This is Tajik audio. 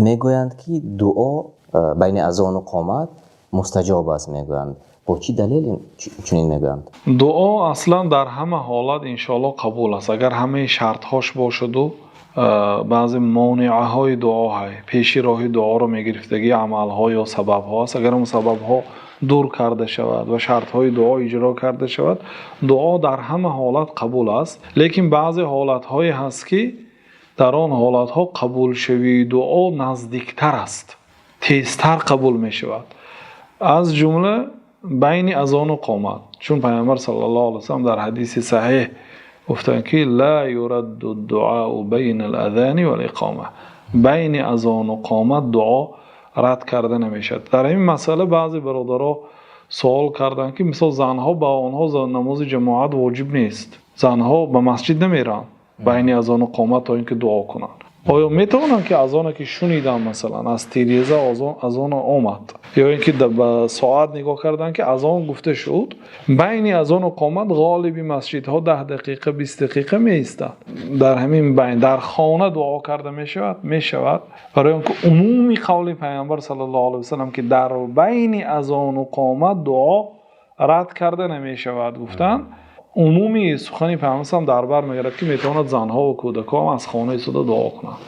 Мегӯянд, ки дуо байни азон ва қомат мустаҷоб аст, мегӯянд. Бо чӣ далел чунин мегӯянд? Дуо аслан дар ҳама ҳолат иншооллоҳ қабул аст, агар ҳама шартҳояш бошад ва баъзе монеаҳои дуо ҳаст, пеши роҳи дуоро мегирифтагӣ амалҳо ё сабабҳо аст. Агар он сабабҳо дур карда шавад ва шартҳои дуо иҷро карда шавад, дуо дар ҳама ҳолат қабул аст. Лекин баъзе ҳолатҳое ҳаст, ки дар он ҳолатҳо қабул шудани дуо наздиктар аст, тезтар қабул мешавад. Аз ҷумла байни азон ва қомат. Чун Паёмбар саллаллоҳу алайҳи васаллам дар ҳадиси саҳеҳ гуфтанд, ки ла юрадд-дуъоу байнал-азони вал-иқома. Байни азон ва қомат дуо рад карда намешавад. Дар ин масъала баъзе бародарон савол карданд, ки мисол занҳо, ба онҳо намози ҷамоат воҷиб нест. Занҳо ба масҷид намераванд байни азон ва қомат то инки дуо кунанд. Оё метавонанд, ки азонро ки шуниданд, масалан аз телевизион азон, азон омад ё инки ба соат нигоҳ карданд, ки азон гуфта шуд, байни азон ва қомат ғолиби масҷидҳо 10 дақиқа, 20 дақиқа меистанд. Дар ҳамин байн дар хона дуо карда мешавад? Мешавад. Барои инки умумии қавли Паёмбар саллаллоҳу алайҳи васаллам, ки дар байни азон ва қомат дуо рад карда намешавад, гуфтанд, умумии сухани Паёмбар ҳам дар бар мегирад, ки метавонад занҳо ва кӯдакон аз хона истода дуо кунанд.